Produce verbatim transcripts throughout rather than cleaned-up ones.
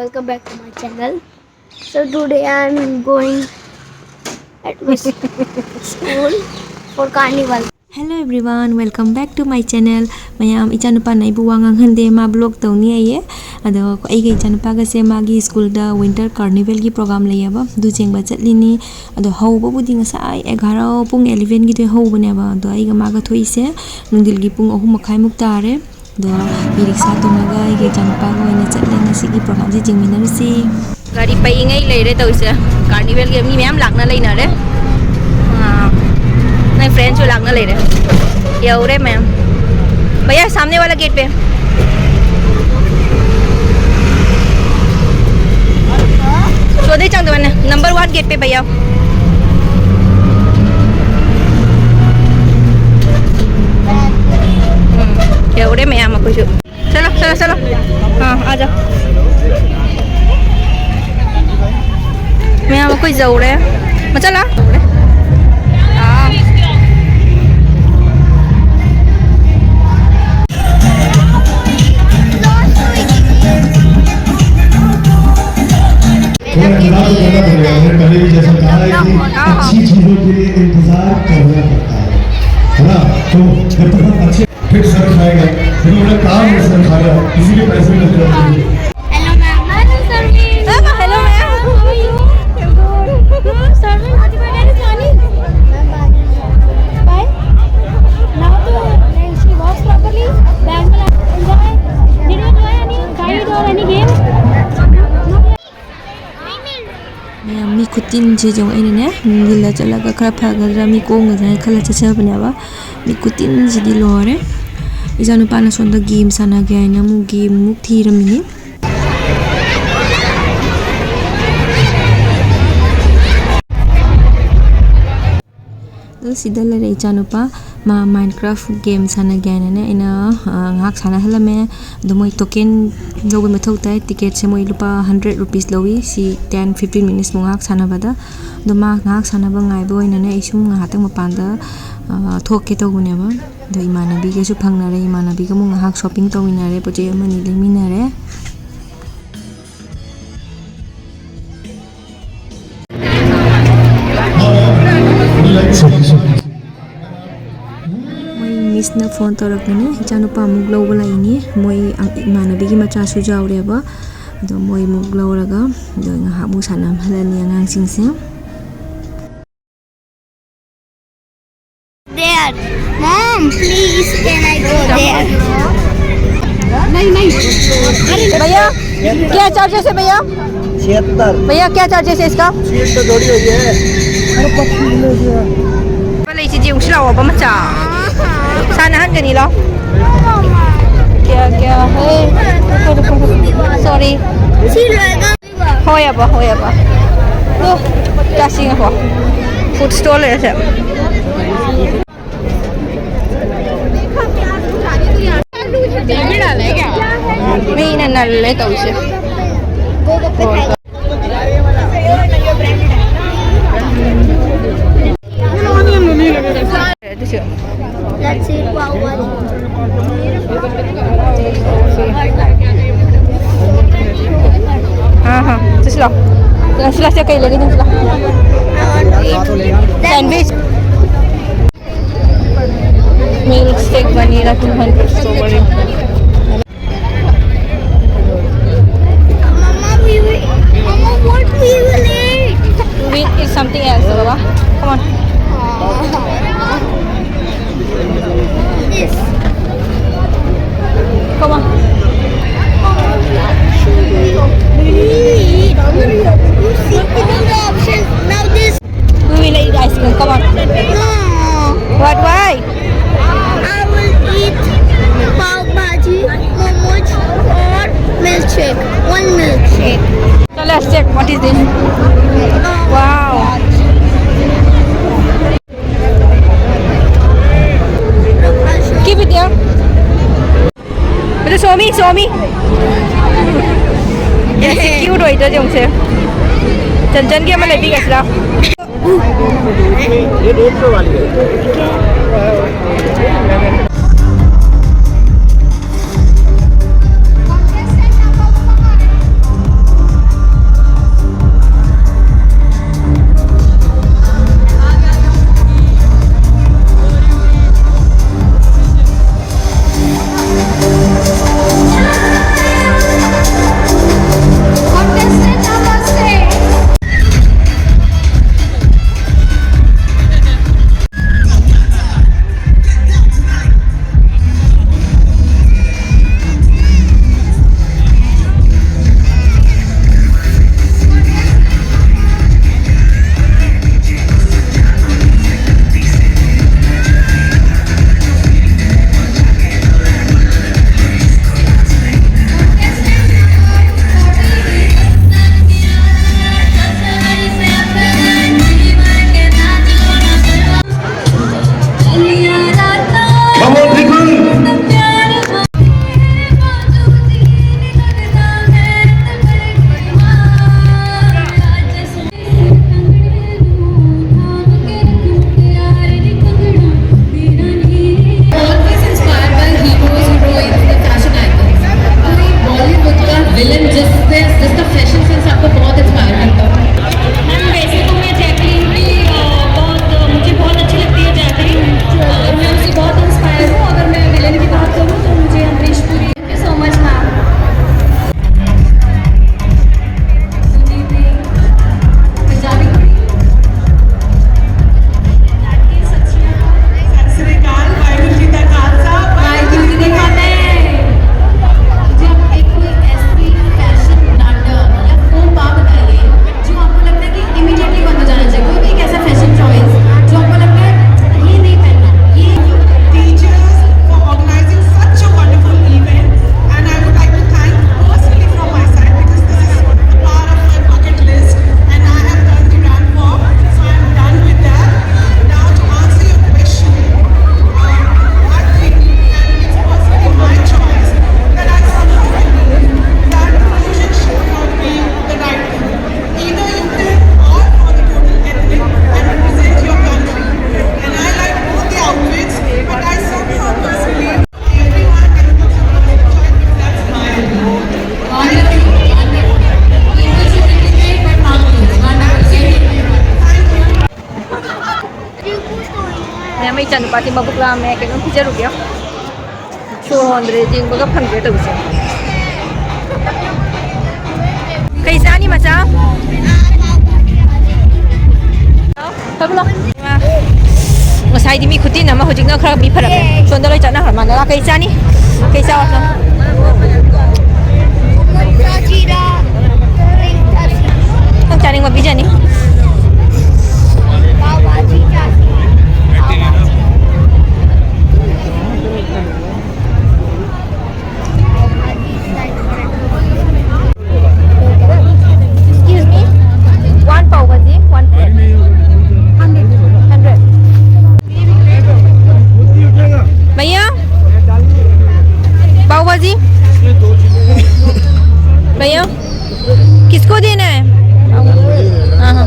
Welcome back to my channel. So today I am going at my school for carnival. Hello everyone, welcome back to my channel. ꯃꯌꯥꯝ, ꯏꯆꯥꯅꯨꯄꯥꯅ ꯑꯩꯕꯨ ꯋꯥ ꯉꯥꯡꯍꯟꯗꯦ, ꯃꯥ vlog ꯇꯧꯅꯤ ꯍꯥꯏꯌꯦ꯫ ꯑꯗꯣ ꯑꯩꯒ ꯏꯆꯥꯅꯨꯄꯥꯒꯁꯦ ꯃꯥꯒꯤ ꯁ꯭ꯀꯨꯜꯗ winter carnivalꯒꯤ program ꯂꯩꯌꯦꯕ, ꯑꯗꯨ ꯌꯦꯡꯕ ꯆꯠꯂꯤꯅꯤ꯫ ꯑꯗꯣ ꯍꯧꯕꯕꯨꯗꯤ ꯉꯁꯥꯏ ꯑꯦꯒꯥꯔꯣ, ꯄꯨꯡ elevenꯒꯤꯗꯣ ꯍꯧꯕꯅꯦꯕ, ꯑꯗꯣ ꯑꯩꯒ ꯃꯥꯒ ꯊꯣꯛꯏꯁꯦ ꯅꯨꯡꯊꯤꯜꯒꯤ ꯄꯨꯡ ꯑꯍꯨꯝ ꯃꯈꯥꯏꯃꯨꯛ ꯇꯥꯔꯦ꯫ ꯑꯗꯣ ꯏ ꯔꯤꯛꯁꯥ ꯇꯣꯡꯉꯒ ꯑꯩꯒꯤ ꯏꯆꯥꯅꯨꯄꯥꯒ ꯑꯣꯏꯅ ꯆꯠꯂꯦ ꯉꯁꯤꯒꯤ programꯁꯦ ꯌꯦꯡꯃꯤꯟꯅꯔꯨꯁꯤ꯫ ꯒꯥꯔꯤ ꯄꯩꯉꯩ ꯂꯩꯔꯦ ꯇꯧꯔꯤꯁꯦ꯫ Carnivalꯒꯤ ꯃꯤ ꯃꯌꯥꯝ ꯂꯥꯛꯅ ꯂꯩꯅꯔꯦ꯫ ꯑꯥ, ꯅꯣꯏ friendꯁꯨ ꯂꯥꯛꯅ ꯂꯩꯔꯦ꯫ ꯌꯧꯔꯦ ꯃꯌꯥꯝ꯫ भैया, सामने वाला gate पे। ꯁꯣꯗꯩ ꯆꯪꯗꯕꯅꯦ꯫ Number one gate पे भैया। ꯎꯝ, ꯌꯧꯔꯦ ꯃꯌꯥꯝ ꯑꯩꯈꯣꯏꯁꯨ꯫ चलो, चलो, चलो। हाँ, आ जाओ। मैं यहाँ कोई जरूर है। मैं चला। हाँ। थोड़ा इंतजार तो करना पड़ेगा। मैंने पहले भी जैसा कहा है कि अच्छी चीजों के लिए इंतजार करना पड़ता है, है ना? तो जब तक हम अच्छे फिर सर खाएगा, फिर मेरा काम है सर खाना, किसी के पैसे नहीं खाते। Hello ma'am. हेलो सर्विन। Hello ma'am. How are you? Good. Good. सर्विन, what you guys money? Bye. Now to she walks properly. Bag will enjoy. Did you enjoy any ride or any game? ꯃꯌꯥꯝ, ꯃꯤ ꯈꯨꯇꯤꯟꯁꯦ ꯌꯦꯡꯉꯣ꯫ ꯑꯩꯅꯅꯦ ꯅꯨꯡꯊꯤꯜꯗ ꯆꯠꯂꯒ ꯈꯔ ꯐꯒꯗ꯭ꯔꯥ, ꯃꯤ ꯀꯣꯝꯒꯗ꯭ꯔꯥ ꯍꯥꯏꯅ ꯈꯜꯂ ꯆꯠꯆꯕꯅꯦꯕ꯫ ꯃꯤ ꯈꯨꯇꯤꯟꯁꯤꯗꯤ ꯂꯣꯏꯔꯦ꯫ ꯏꯆꯥꯅꯨꯄꯥꯅ ꯁꯣꯝꯗ game ꯁꯥꯟꯅꯒꯦ ꯍꯥꯏꯅ ꯑꯃꯨꯛ game ꯑꯃꯨꯛ ꯊꯤꯔꯝꯃꯤꯅꯤ꯫ ꯑꯗꯨ ꯁꯤꯗ ꯂꯩꯔꯦ ꯏꯆꯥꯅꯨꯄꯥ, ꯃꯥ Minecraft game ꯁꯥꯟꯅꯒꯦ ꯍꯥꯏꯅꯅꯦ ꯑꯩꯅ, ꯑ, ꯉꯥꯏꯍꯥꯛ ꯁꯥꯟꯅꯍꯜꯂꯝꯃꯦ꯫ ꯑꯗꯣ ꯃꯣꯏ token ꯂꯧꯕ ꯃꯊꯧ ꯇꯥꯏ꯫ Ticketꯁꯦ ꯃꯣꯏ ꯂꯨꯄꯥ hundred rupees ꯂꯧꯏ, ꯁꯤ ten fifteen minutes ꯃꯨꯛ ꯉꯥꯏꯍꯥꯛ ꯁꯥꯟꯅꯕꯗ꯫ ꯑꯗꯣ ꯃꯥ ꯉꯥꯏꯍꯥꯛ ꯁꯥꯟꯅꯕ ꯉꯥꯏꯕ ꯑꯣꯏꯅꯅꯦ ꯑꯩ ꯁꯨꯝ ꯉꯥꯏꯍꯥꯛꯇꯪ ꯃꯄꯥꯟꯗ, ꯑ, ꯊꯣꯛꯀꯦ ꯇꯧꯕꯅꯦꯕ꯫ ꯑꯗꯣ ꯏꯃꯥꯟꯅꯕꯤꯒꯁꯨ ꯐꯪꯅꯔꯦ, ꯏꯃꯥꯟꯅꯕꯤꯒ ꯑꯃꯨꯛ ꯉꯥꯏꯍꯥꯛ shopping ꯇꯧꯃꯤꯟꯅꯔꯦ, ꯄꯣꯠ ꯆꯩ ꯑꯃꯅꯤ ꯂꯩꯃꯤꯟꯅꯔꯦ꯫ ꯃꯤꯁꯅ ꯐꯣꯟ ꯇꯧꯔꯛꯄꯅꯦ, ꯏꯆꯥꯅꯨꯄꯥ ꯑꯃꯨꯛ ꯂꯧꯕ ꯂꯥꯛꯏꯅꯦ꯫ ꯃꯣꯏ ꯑꯪ-, ꯏꯃꯥꯟꯅꯕꯤꯒꯤ ꯃꯆꯥꯁꯨ ꯌꯥꯎꯔꯦꯕ꯫ ꯑꯗꯣ ꯃꯣꯏ ꯑꯃꯨꯛ ꯂꯧꯔꯒ, ꯑꯗꯣ ꯉꯥꯏꯍꯥꯛ ꯑꯃꯨꯛ ꯁꯥꯟꯅꯍꯜꯂꯅꯤ ꯑꯉꯥꯡꯁꯤꯡꯁꯦ꯫ There. Mom, please, can I go there? नहीं, नहीं। भैया, क्या चार्जेस है भैया? छिहत्तर। भैया, क्या चार्जेस है इसका? सीट तो जोड़ी हुई है। अरे, पच्चीस ले लिया। पहले इसी जी उछला हुआ बच्चा। सानहन गनी ला। क्या, क्या है? रुको, रुको, रुको। Sorry। Hoi apa, hoi apa? Tuh, kasih apa? Food stall ya, siya. May nanalo tayo siya. Let's see what one. हाँ, हाँ, तो चलो। तो चलो, चलो, कहीं लेके चलो। Sandwich. Milkshake vanilla two hundred strawberry. Mama, we will, Mama, what we will eat? We eat something else, Baba. Come on. This. Come on. We eat. You see, the options. Now this. We will eat ice cream. Come on. No. What? Why? I will eat pav bhaji, momos, or milkshake. One milkshake. So let's check what is this. Wow. Keep it here. Ito, Somi, Somi. Yes, cute, oh, ito yung sir. Chan chan kaya malabig ka sila. ये डेढ़ सौ वाली है। ꯃꯕꯨꯛ ꯂꯥꯝꯃꯦ, ꯀꯩꯅꯣꯝ ꯄꯤꯖꯔꯨꯒꯦ꯫ ꯁꯣꯔ ꯍꯣꯟꯗ꯭ꯔꯦ, ꯌꯦꯡꯕꯒ ꯐꯪꯗ꯭ꯔꯦ ꯇꯧꯔꯤꯁꯦ꯫ ꯀꯩ ꯆꯥꯅꯤ ꯃꯆꯥ? ꯐꯝꯂꯣ꯫ ꯉꯁꯥꯏꯗꯤ ꯃꯤ ꯈꯨꯇꯤꯟ ꯑꯃ, ꯍꯧꯖꯤꯛꯅ ꯈꯔ ꯃꯤ ꯐꯔꯛꯑꯦ꯫ ꯁꯣꯝꯗ ꯂꯣꯏ ꯆꯠꯅꯈ꯭ꯔ ꯃꯥꯜꯂꯦ꯫ ꯀꯩ ꯆꯥꯅꯤ? ꯀꯩ ꯆꯥꯎ ꯍꯥꯏꯅꯣ? ꯅꯪ ꯆꯥꯅꯤꯡꯕ ꯄꯤꯖꯅꯤ꯫ Excuse me, one pav bhaji, one plate. Hundred. भैया, पाव भाजी। भैया, किसको देना है? हाँ, हाँ।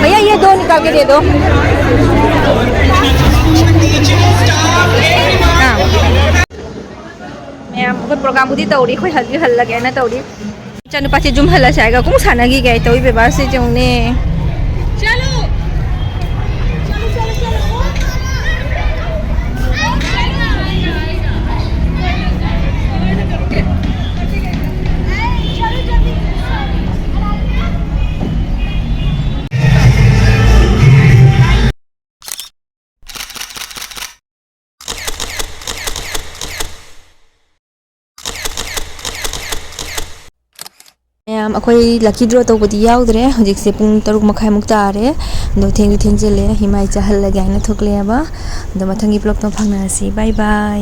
भैया, ये दो निकाल के दे दो। हाँ। ꯃꯌꯥꯝ ꯑꯩꯈꯣꯏ ꯄ꯭ꯔꯣꯒꯥꯝꯕꯨꯗꯤ ꯇꯧꯔꯤ, ꯑꯩꯈꯣꯏ ꯍꯜꯗꯤ ꯍꯜꯂꯒꯦꯅ ꯇꯧꯔꯤ꯫ ꯏꯆꯥꯅꯨꯄꯥꯁꯦ ꯌꯨꯝ ꯍꯜꯂꯁꯦ ꯍꯥꯏꯔꯒ ꯀꯨꯡ ꯁꯥꯟꯅꯈꯤꯒꯦ ꯇꯧꯏ ꯕꯦꯕꯥꯁꯦ ꯌꯦꯡꯉꯨꯅꯦ꯫ ꯃꯌꯥꯝ, ꯑꯩꯈꯣꯏ ꯂꯛꯀꯤ ꯗ꯭ꯔꯣ ꯇꯧꯕꯗꯤ ꯌꯥꯎꯗ꯭ꯔꯦ꯫ ꯍꯧꯖꯤꯛꯁꯦ ꯄꯨꯡ ꯇꯔꯨꯛ ꯃꯈꯥꯏꯃꯨꯛ ꯇꯥꯔꯦ꯫ ꯑꯗꯣ ꯊꯦꯡꯁꯨ ꯊꯦꯡꯖꯤꯜꯂꯦ꯫ ꯏꯃꯥꯏ ꯆꯥꯍꯜꯂꯒꯦ ꯍꯥꯏꯅ ꯊꯣꯛꯂꯛꯑꯦꯕ꯫ ꯑꯗꯣ ꯃꯊꯪꯒꯤ ꯕ꯭ꯂꯣꯛꯇ ꯐꯪꯅꯔꯁꯤ꯫ ꯕꯥꯏ ꯕꯥꯏ꯫